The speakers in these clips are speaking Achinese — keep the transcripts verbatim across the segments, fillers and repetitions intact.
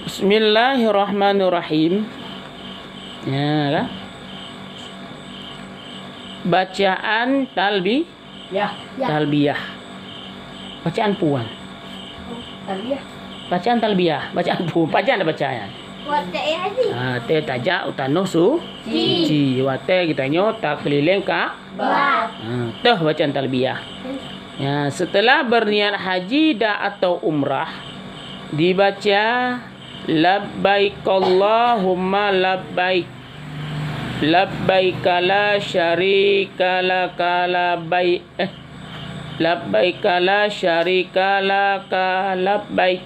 Bismillahirrahmanirrahim. Ya, kan? Bacaan talbi-, Ya. Talbiyah. Bacaan puan. Talbiyah. Bacaan talbiyah. Bacaan pu-, bacaan ada bacaan. Watèe haji. Ha, teu tajak u tanoh su-, Ji. Ji. Watèe geutanyoe takeulileng Ka-, Bah. Ha, teuh bacaan talbiyah. Ya, setelah berniat haji dan atau umrah, dibaca, "Labbaik Allahumma labbaik. Labbaik la syarika laka labbaik." Eh, "Labbaik la syarika laka labbaik.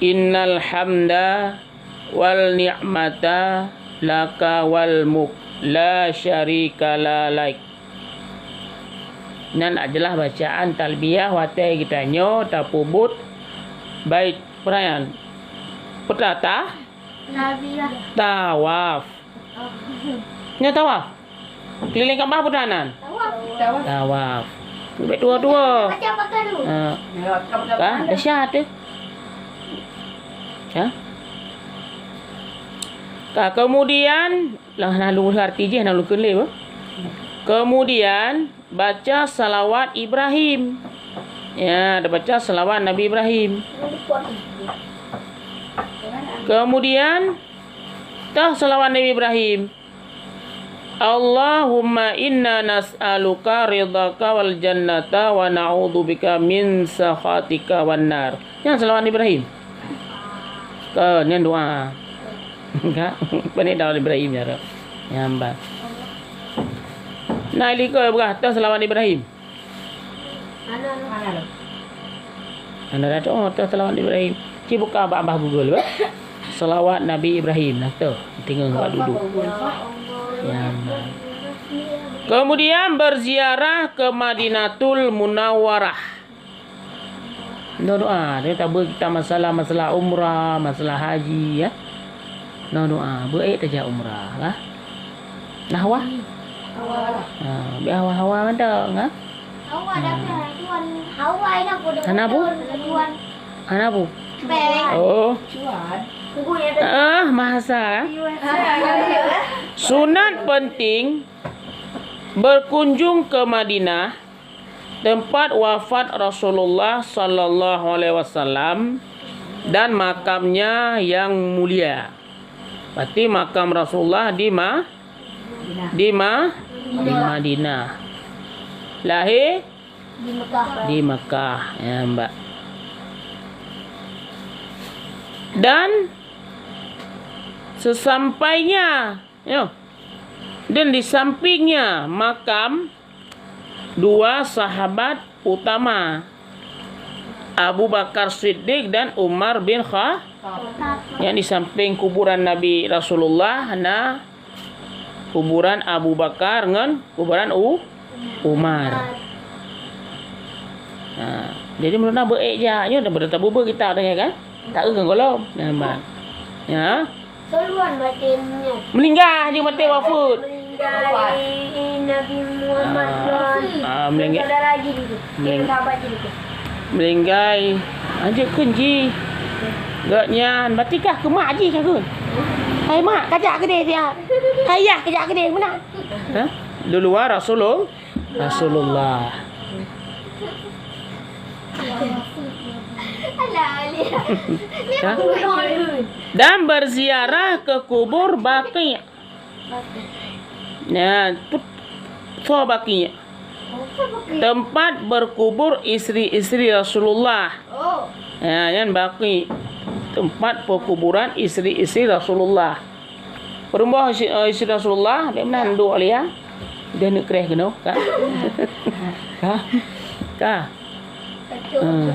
Innal hamda wal ni'mata laka wal mulk la syarika la laik." Nyan adalah bacaan talbiyah watèe geutanyoe tapeubuet bait peurayaan. Peutata? Talbiyah. Tawaf. Nyan tawaf. Keulileng Ka'bah peue nan? Tawaf. Tawaf. Leubeh dua-dua. Macam apa tu? Ha. Ka? Dahsyat tu. Ha? Ka, kemudian, lah, nah, lôn arti jih, nah, lôn kheun lé, bah. Kemudian, baca salawat Ibrahim. Ya, dibaca salawat Nabi Ibrahim. Kemudian, teuh salawat Nabi Ibrahim. "Allahumma inna nas'aluka ridhaka wal jannata wa na'udzubika min sakhatika wan nar." Nyan salawat Ibrahim. Ka, nyan doa. Ka, pané doa Ibrahim ya Rabb. Nyan ba. Nah, likot beurah teuh salawat Ibrahim. Hana, hana. Hana dah tu, oh, teuh salawat Ibrahim. Ci buka bak bah Google, bah. Salawat Nabi Ibrahim, nah, teuh. Tinggal bak dudu. Ya, nah. Kemudian berziarah ke Madinatul Munawwarah. Nyoe doa, dia tak ber-, kita masalah, masalah umrah, masalah haji, ya. Nyoe doa, beuék tajak umrah lah. Nah, hawa? Hawa. Ha, biar hawa-hawa mantap, ha? Hawa dah kan, tuan. Hawa ini aku dah. Hana apa? Tuan. Hana apa? Peng. Oh. Tuan. Tunggu ya, tuan. Ah, mahasa, ha? Sunat penting berkunjung ke Madinah, tempat wafat Rasulullah sallallahu alaihi wasallam dan makamnya yang mulia. Berarti makam Rasulullah di Ma-, di Ma-, di Madinah. Lahir Di Mekah. Di Mekah, ya, Mbak. Dan sesampainya, ya, dan di sampingnya makam dua sahabat utama, Abu Bakar Siddiq dan Umar bin Kha-, yang di samping kuburan Nabi Rasulullah na kuburan Abu Bakar ngon kuburan U-, Umar. Ha, jadi meunurot na beuék jak nyoe, dah beureuta bubeu kita dah, ya kan? Tak eu ngon golom. Nampak? Ya. Soluan batin nyan. Meninggal je mati wafat. Meninggal Nabi Muhammad Ah. Ah, meninggal. Saudara jin tu. Meninggal. Sahabat jin tu. Meninggal. Anjeuk keun ji. Gobnyan batikah keu mak ji ka keun. Hai mak, kajak keudeh siat. Hai yah, kajak keudeh meunan. Ha? Duluan Rasulul-, Rasulullah. Alah, alah. Ha? Dan berziarah ke kubur Baqi'. Nah, put-, so Baqi'. Tempat berkubur istri-istri Rasulullah. Oh. Ya, nyan Baqi'. Tempat perkuburan istri-istri Rasulullah. Peurumoh istri, eh, istri Rasulullah, bèk meunan duek lé ya. Dia neuk kreh keunoe, ka? Ka? Ka? Hmm.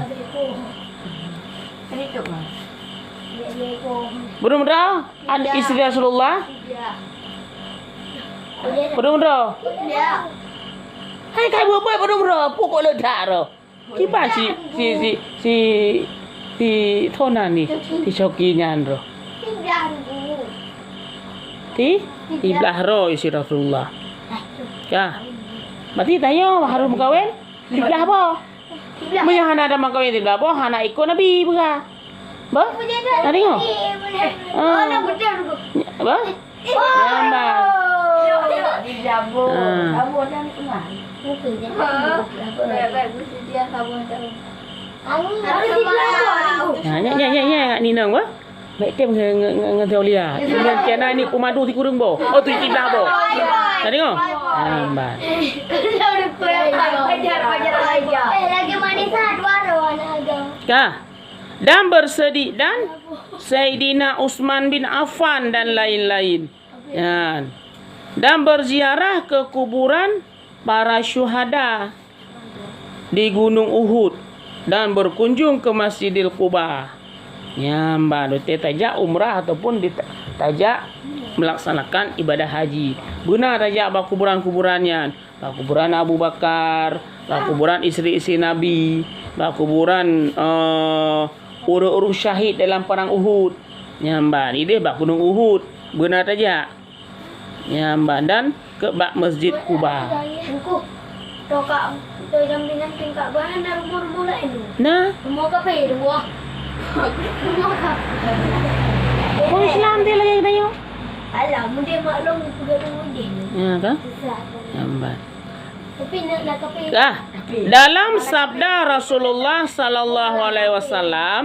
Peurumoh Ada istri Rasulullah? Padum droe? Hai, kai buet-buet padum droe, pukok leudak droe. Kiban si, si, si, si, si Tona ni, si Coki nyan droe. Ti? Tiblah droe istri Rasulullah. Ka. Berarti tanyoe harus meukawen tiblah boh. Meunyoe hana ada meukawen tiblah boh, hana ikot Nabi peugah. Bah? Tadi ngah? Ah. Bah? Nambah. Ah. Nah, nyan, nyan, nyan, nyan, ni nang, bah? Baik tem nge-, nge-, nge-, nge-, Zaulia. Nyan channel ni pemadu si kurung boh. Oh, tu istilah boh. Tadi ngah? Nambah. Eh, lagi manis lah, dua orang ada. Kah? Dan bersedik dan Saidina Utsman bin Affan dan lain-lain. Nyan. Dan berziarah ke kuburan para syuhada di Gunung Uhud dan berkunjung ke Masjidil Quba. Nyan, bah, watée tajak umrah ataupun di, tajak melaksanakan ibadah haji. Beuna tajak bak kuburan-kuburan nyan. Bak kuburan Abu Bakar, bak kuburan istri-istri Nabi, bak kuburan, eh, ureuëng-ureuëng syahid dalam perang Uhud. Nyan ban, ideh bak Gunong Uhud, beuna tajak. Nyan ban, dan ke bak Masjid Quba. Ungkuh, toka, to jambi nyan tingkat bahan dan rumoh-rumoh laén tu. Nah. Rumoh kafe, rumoh. Rumoh kafe. Ureuëng Islam dia lagi tanya. Alah, mudé maklum peugah mudé. Ya, kan? Susah. Nyan ban. Tapi nak, nak kafe. Ah, dalam sabda Rasulullah sallallahu alaihi wasallam,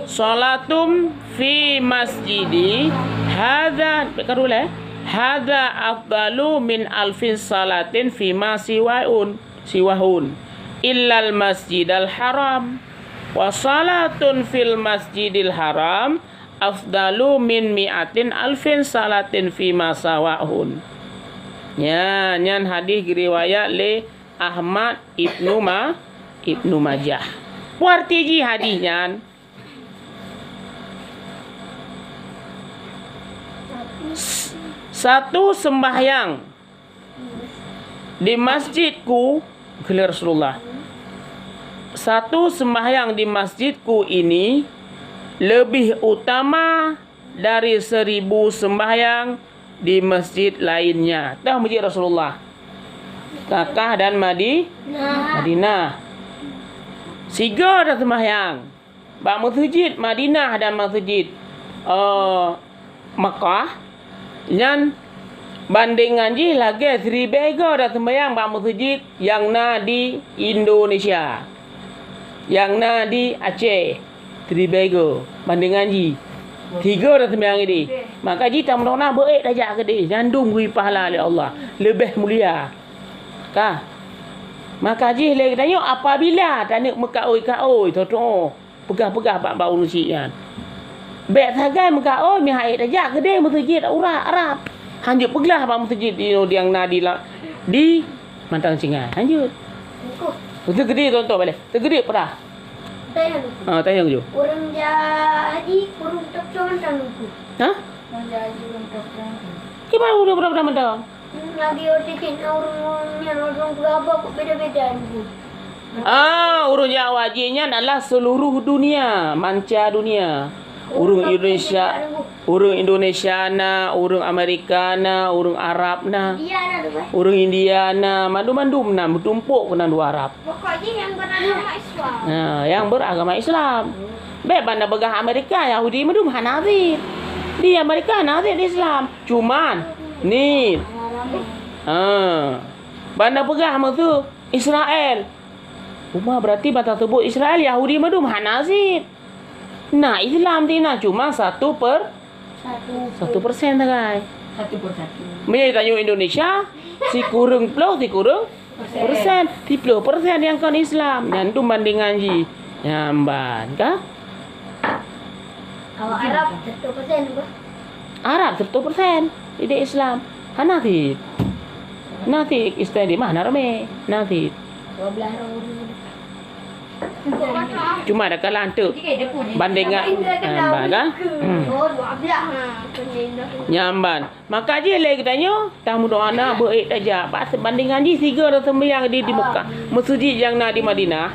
"Salatum fi masjidi hadza," bèk karu lé, "hadza afdalu min alfin salatin fima siwaun, siwahun, illal masjidal haram. Wa salatun fil masjidil haram afdalu min mi'atin alfin salatin fima siwahun." Nyan, nyan hadis geuriwayat lé Ahmad, Ibnu Ma-, Ibnu Majah. Peue arti jih hadis nyan? S-, satu sembahyang di masjidku, kheun Rasulullah, satu sembahyang di masjidku ini lebih utama dari seribu sembahyang di masjid lainnya. Toh masjid Rasulullah, Makkah dan Madi-, Madinah. Sigoe taseumbahyang bak meuseujid Madinah dan meuseujid, eh, Makkah, nyan bandengan jih lagèe siribèe goe taseumbahyang bak meuseujid nyang na di Indonesia, nyang na di Aceh. Siribèe goe bandengan jih. Sigoe taseumbahyang ideh. Maka jih tameudoa na beuék tajak keudeh, nyan dum geubri pahala lé Allah, leubeh mulia. Ka. Maka jih lé geutanyoe apabila taneuk meukaôi-kaôi, tutoe, peugah-peugah bak, bak ureueng chik nyan, bèk sagai meukaôi, meuhai tajak keudeh meuseujid urat Arab. Hanjeuet peuglah bak meuseujid di, nyang na di la-, di Mantang Singai. Hanjeuet. Beutôi keudeh, tutoe baleh. Teukeudeh peurah. Tanyong. Ah, tanyong ju. Ureueng jak haji, ureueng tôp-tôp mantong, Teungku. Hah? Ureueng jak haji, ureueng tôp-tôp mantong. Kiban ureueng tôp-tôp mantong? Hmm, lagi O T C na ureueng-ureueng nyan, ureueng peugah haba kok beda-beda, Teungku. Ah, ureueng jak haji nyan adalah seluruh dunia, manca dunia. Ureueng Indonesia, ureueng Indonesia na, ureueng Amerika na, ureueng Arab na, India na tu, eh? Ureueng India na, mandum-mandum na, meutumpôk keunan dua Arab. Pokok jih nyang beragama Islam. Nah, nyang beragama Islam. Bèk banda peugah Amerika, Yahudi mandum hana cit. Di Amerika hana cit Islam. Cuman, ni. Ha. Banda peugah meusu Israel. Uma berarti banda teubuk Israel, Yahudi mandum hana cit. Nah, Islam di na cuma satu per-, satu persen sagai. Satu per satu. Meunyoe tanyoe Indonesia, sikureueng ploh, sikureueng persen. Siploh persen nyang kon Islam. Nyan tu bandingan jih. Nyan ban, ka? Kalau Arab, satu persen apa? Arab satu persen. Ideh Islam. Hana cit. Na cit Islam di mana ramé? Na cit. Dua belas orang. Cuma dah kalah tu. Bandingan, ah, ban, kan? Nyan ban. Maka jih lé geutanyoe, tameudoa na beuék tajak. Bak bandingan jih sigoe taseumbahyang di, di Mekah. Meuseujid nyang na di Madinah,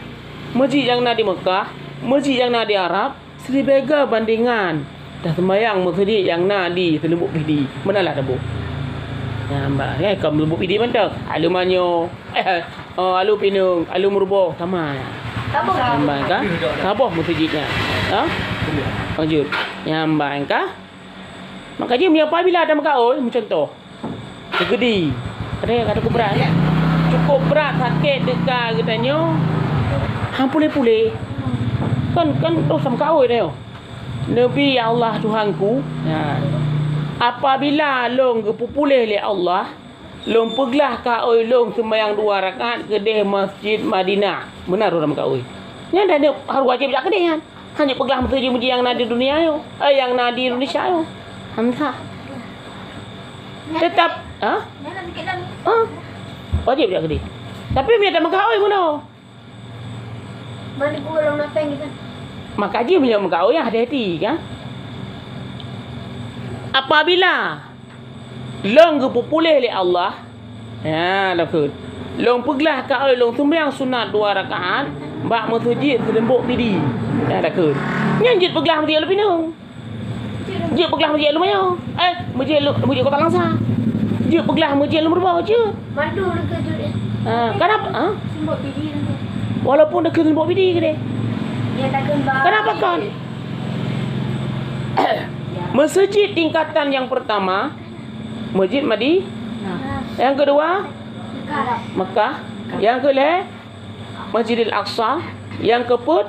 meuseujid nyang na di Mekah, meuseujid nyang na di Arab, siribèe goe bandingan taseumbahyang meuseujid nyang na di Seuleumbuk Pidie. Meunalah taboh. Nyan ban, eh, kon Seuleumbuk Pidie mantong. Alue Manyo, eh, oh, Alue Pineung, Alue Meureuboh, sama. Nyan ban, kan? Taboh meuseujid nyan. Ha? Lanjut. Nyang ban ka. Maka jih meunyoe apabila ata meukaôi, meucuntoh. Teukeudi. Kadang ka cukup brat. Cukup brat sakét teuka geutanyoe. Han puléh-puléh. Kan, kan dosa meukaôi tanyoe. Neubi, "Ya Allah Tuhanku, ya, apabila lôn geupeupuléh lé Allah, lôn peuglah kaôi lôn seumayang dua rakaat keudeh Masjid Madinah." Meunan ureueng meukaôi. Nyan dah harôh wajéb jak keudeh nyan. Hana peuglah meuseujid-meujid nyang na di dunia nyoe, eh, nyang na di Indonesia nyoe. Hana. Teutap, ha? Ha? Wajéb jak keudeh. Tapi meunyo ata meukaôi meunoe. Maka jih meunyoe meukaôi hati-hati, kan? Apabila lôn geupeupuléh lé Allah, ya, takheun. Lôn peuglah kaôi lôn seumayang sunat dua rakaat bak meuseujid Seulimbok Pidie. Ya, takheun. Nyan jeuet peuglah meuseujid Alue Pinong. Jeuet peuglah meuseujid Alue Mayo. Eh, meuseujid Alue, meuseujid Kota Langsa. Jeuet peuglah meuseujid Alue Meureubo, jeuet. Mandum leuka jeuet, ya. Ha, kenapa? Ha? Seulimbok Pidie nanti. Walaupun takheun Seulimbok Pidie keudeh. Ya, takheun ba-, kenapa kon? Meuseujid tingkatan nyang pertama, Masjid Madi-, nah. Nyang keudua, Mekah. Mekah. Nyang keulhèe, Masjidil Aqsa. Nyang keupeuet,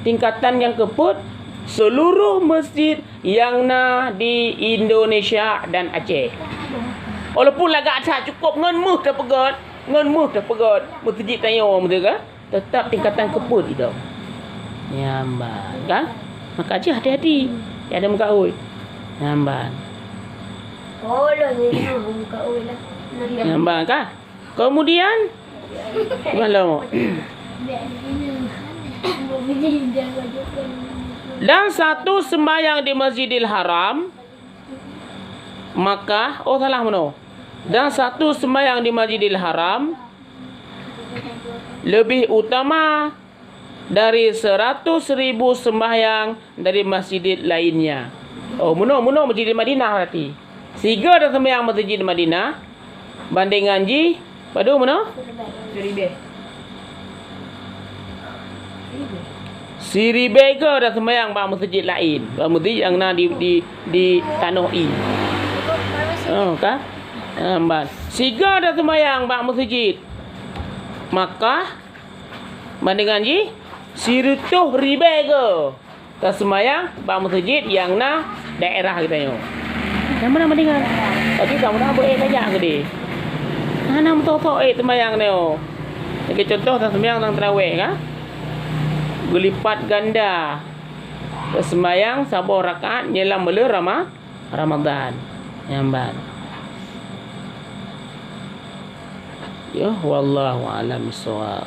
tingkatan nyang keupeuet, seuluruh masjid nyang na di Indonesia dan Aceh. Walaupun lagak that cukôp ngon méuh tapeugöt, ngon méuh tapeugöt, meuseujid tanyoe, beutôi kan? Teutap tingkatan keupeuet idong. Nyan ban, kan? Maka jih hati-hati. Ya, ada meukaôi. Nyan ban. Oh, lah, ni meukaôi lah. Nyan ban, kan? Kemudian, bukan lama. Dan satu sembahyang di Masjidil Haram, Makkah, oh, salah meunoe. Dan satu sembahyang di Masjidil Haram, lebih utama dari seratus ribu sembahyang dari masjid lainnya. Oh, meunoe, meunoe Masjid Madinah berarti. Sigoe taseumbahyang Masjid Madinah, bandingan jih, padum meunoe? Siribèe. Siribèe goe taseumbahyang bak masjid laén, bak masjid nyang na di, di, di tanoh ie. Oh, ka? Ah, ban. Sigoe taseumbahyang bak masjid Makkah, bandingan jih, sireutôh ribèe goe taseumbahyang bak masjid nyang na daerah geutanyoe. Nyang meunan bandingan. Tapi kamoe na beuék tajak keudeh. Hana meusoe-soe ék seumbahyang nyoe. Lagèe contoh, taseumbahyang lam tarawèh, kan? Geulipat ganda. Taseumbahyang saboh rakaat nyoe lam buleuen Rama-, Ramadhan. Nyan ban. Ya, wallahu a'lam bissawab.